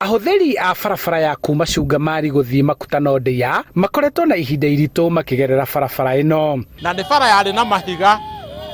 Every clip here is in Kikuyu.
Ahũthĩri a barabara ya kuma Cungamari gũthiĩ Makutano Ndeiya makoretwo na ihinda iritũ makĩgerera barabara ĩno. Na nĩ bara yarĩ na mahiga,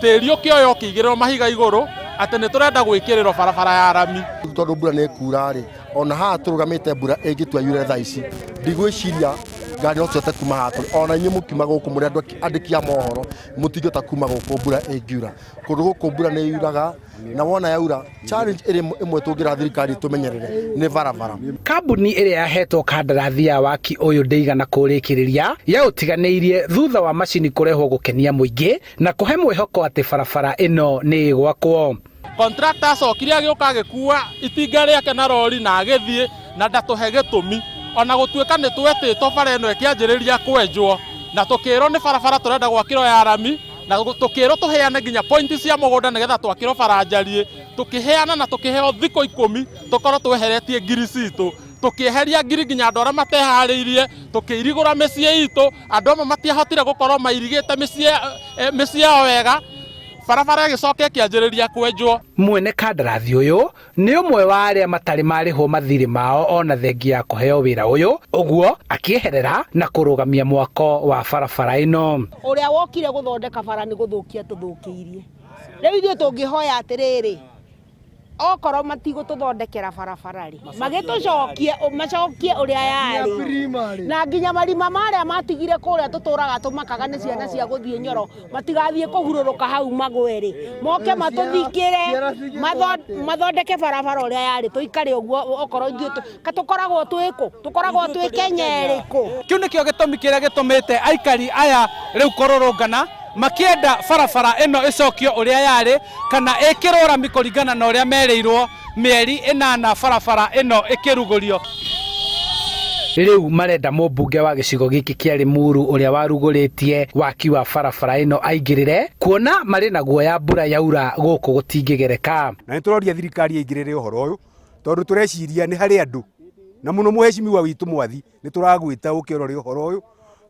tĩri ũkĩoywo ũkĩigĩrĩrwo mahiga igũrũ atĩ nĩ tũrenda gwĩkĩrĩrwo barabara ya rami. Tondũ mbura nĩ ĩkura rĩ, ona haha tũrũgamĩte mbura ĩngĩtua yure thaa ici, ndigwĩciria ngari no cihote kuma haha tũrĩ. Ona inyuĩ mũkiuma gũkũ mũrĩ andũ andĩki a mohoro, mũtingĩhota kuma gũkũ mbura ĩngiura. Kũndũ gũkũ mbura nĩ yuraga na wona yaura, challenge ĩrĩ ĩmwe tũngĩra thirikari tũmenyerere nĩ barabara. Kambuni ĩrĩa yahetwo kandarathi ya waki ũyũ ndĩigana kũrĩkĩrĩria, yaũtiganĩirie thutha wa macini kũrehwo gũkenia mũingĩ na kũhe mwĩhoko atĩ barabara ĩno nĩ ĩgwakwo. Contractor acokire agĩũka agĩkua itinga rĩake na rori na agĩthiĩ na ndatũhe gĩtũmi. Ona gũtuĩka nĩ twetĩtwo bara ĩno ĩkĩanjĩrĩria kwenjwo na tũkĩrwo nĩ barabara tũrenda gwakĩrwo ya rami na tũkĩrwo tũheane nginya pointi cia mũgũnda nĩgetha twakĩrwo bara njariĩ, tũkĩheana na tũkĩheo thikũ 10 tũkorwo tweheretie ngiri citũ. Tũkĩeheria ngiri nginya andũ arĩa mateharĩirie, tũkĩirigũra mĩciĩ itũ, andũ amwe matiahotire gũkorwo mairigĩte mĩciĩ yao wega, barabara ĩgĩcoka ĩkĩanjĩrĩria kwenjwo. Mwene kandarathi ũyũ nĩ ũmwe wa arĩa matarĩ marĩhwo mathirĩ mao ona thengia ya kũheo wĩra ũyũ, ũguo akĩeherera na kũrũgamia mwako wa barabara ĩno. Ũrĩa wokire gũthondeka bara nĩ gũthũkia tũthũkĩirie. Rĩu ithuĩ tũngĩhoya atĩrĩrĩ, okorwo matigũtũthondekera barabara rĩ, magĩtũcokie, macokie ũrĩa yarĩ. Na nginya marima marĩa matigire kũrĩa tũtũraga tũmakaga nĩ ciana cia gũthiĩ nyoro, matigathiĩ kũhurũrũka hau magwe rĩ, moke matũthikĩre, mathondeke barabara ũrĩa yarĩ, tũikare ũguo okorwo ithuĩ tũkoragwo twĩ kũ, tũkoragwo twĩ Kenya ĩrĩkũ. Kĩu nĩkĩo gĩtũmi kĩrĩa gĩtũmĩte aikari aya rĩu kũrũrũngana makĩenda barabara ĩno ĩcokio ũrĩa yarĩ kana ĩkĩrwo rami kũringana na ũrĩa merĩirwo mĩeri 8 barabara ĩno ĩkĩrugũrio. Rĩu marenda mũmbunge wa gĩcigo gĩkĩ kĩa Limuru ũrĩa warugũrĩtie waki wa barabara ĩno aingĩrĩre, kuona marĩ na guoya mbura yaura gũkũ gũtingĩgereka. Na nĩ tũroria thirikari ĩingĩrĩre ũhoro ũyũ tondũ tũreciria nĩ harĩ andũ na mũno mũhecimiwa witũ Mwathi nĩ tũragwĩta ũke ũrore ũhoro ũyũ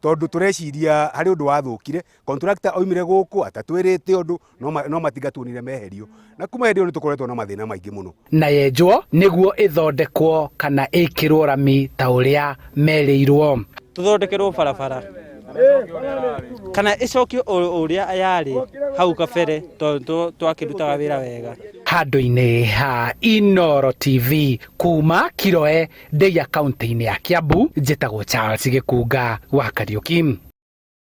tondũ tũreciria harĩ ũndũ wathũkire. Contractor oimire gũkũ atatwĩrĩte ũndũ, no matinga tuonire meherio na kuma hĩndĩ ĩyo nĩ tũkoretwo na mathĩna maingĩ mũno. Na yenjwo nĩguo ĩthondekwo kana ĩkĩrwo rami ta ũrĩa merĩirwo. Tũthondekerwo barabara kana ĩcokio ũrĩa yarĩ hau kabere tondũ twakĩrutaga wĩra wega. Handũ-inĩ ha Inooro TV kuma Kiroe Ndeiya kaunti-inĩ ya Kiambu, njĩtagwo Charles Gĩkunga wa Kariũki.